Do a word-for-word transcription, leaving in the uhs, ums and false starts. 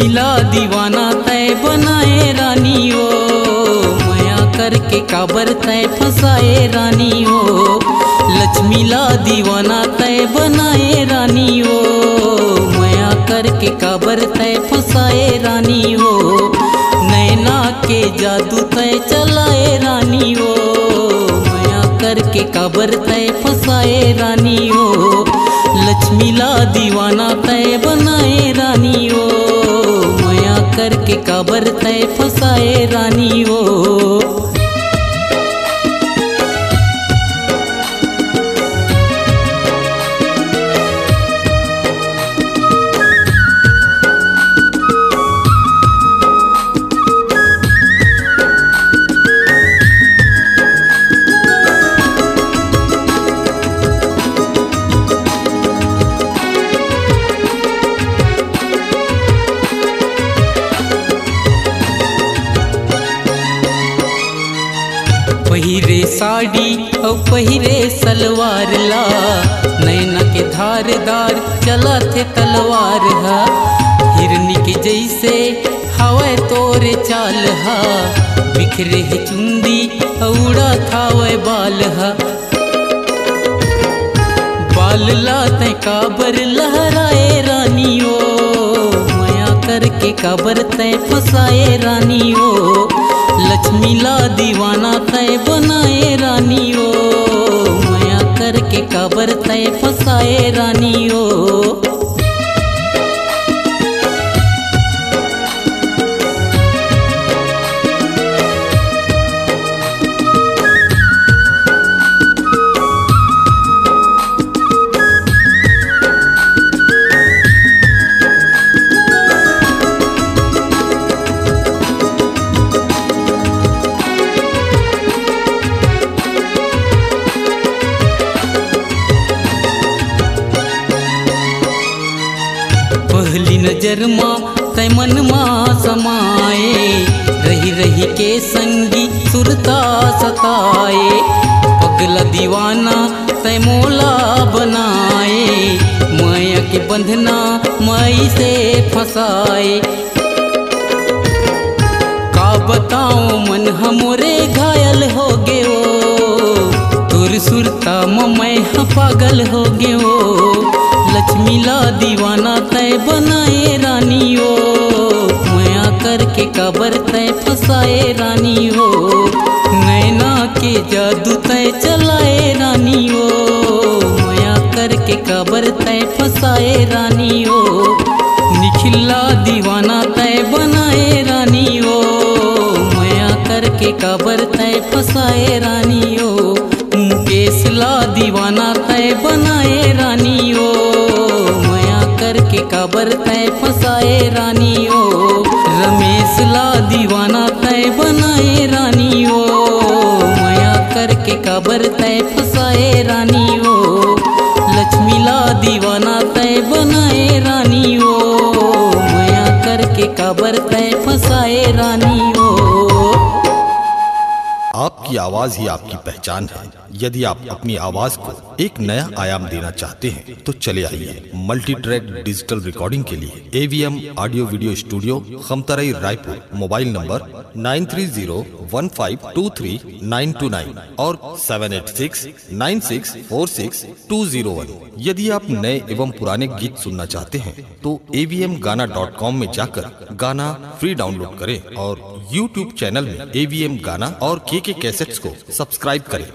ला दीवाना तै बनाए रानी ओ, मया करके काबर तै फंसाए रानी ओ। लक्ष्मी ला दीवाना तै बनाए रानी ओ, मया करके काबर तै फंसाए रानी ओ। नैना के जादू तै चलाए रानी ओ, मया करके काबर तै फंसाए रानी ओ। लक्ष्मी ला दीवाना तै बनाए रानी ओ, मया करके काबर तै फंसाए रानी ओ। पहिरे साड़ी अउ पहिरे सलवार ला, नैना के धारदार चलत हे तलवार हा। हिरनी के जैसे हवय तोरे चाल हा, बिखरे हे चुंदी अउ उड़त हवय बाल हा। बाल ला तै काबर लहराए रानी ओ, मया करके काबर तै फंसाए रानी ओ। लक्ष्मी ला दीवाना तै बनाए रानी ओ, मया करके काबर तै फंसाए रानी ओ। पहली नजर मा तै मन मा समाए, रही रही के संगी सुरता सताए। पगला दीवाना तै मोला बनाए, मया के बंधना मई से फंसाए। का बताओ मन हमरे घायल हो गयो, तोर सुरता म मैं ह पागल हो गयो। लक्ष्मी ला दीवाना तै बनाए रानी ओ, मया करके काबर तै फंसाए रानी ओ। नैना के जादू तै चलाए रानी ओ, मया करके काबर तै फंसाए रानी ओ। निखिल ला दीवाना तै बनाए रानी ओ, मया करके काबर तै फंसाए रानी ओ। मुकेश ला दीवाना तै बनाए रानी ओ, मया करके काबर तै फंसाए रानी ओ। रमेश ला दीवाना तै बनाए रानी ओ, मया करके काबर तै फंसाए रानी ओ। लक्ष्मी ला दीवाना तै बनाए रानी ओ, मया करके काबर तै फंसाए रानी ओ। आपकी आवाज ही आपकी पहचान है। यदि आप अपनी आवाज को एक नया आयाम देना चाहते हैं तो चले आइए मल्टी ट्रैक डिजिटल रिकॉर्डिंग के लिए AVM audio video studio, Khamtarai, Raipur. Mobile number nine three zero one five two three nine two nine और seven eight six nine six four six two zero one. यदि आप नए एवं पुराने गीत सुनना चाहते हैं तो एवीएम गाना डॉट कॉम में जाकर गाना फ्री डाउनलोड करें और यूट्यूब चैनल में एवीएम गाना और केके कैसेट्स को सब्सक्राइब करें।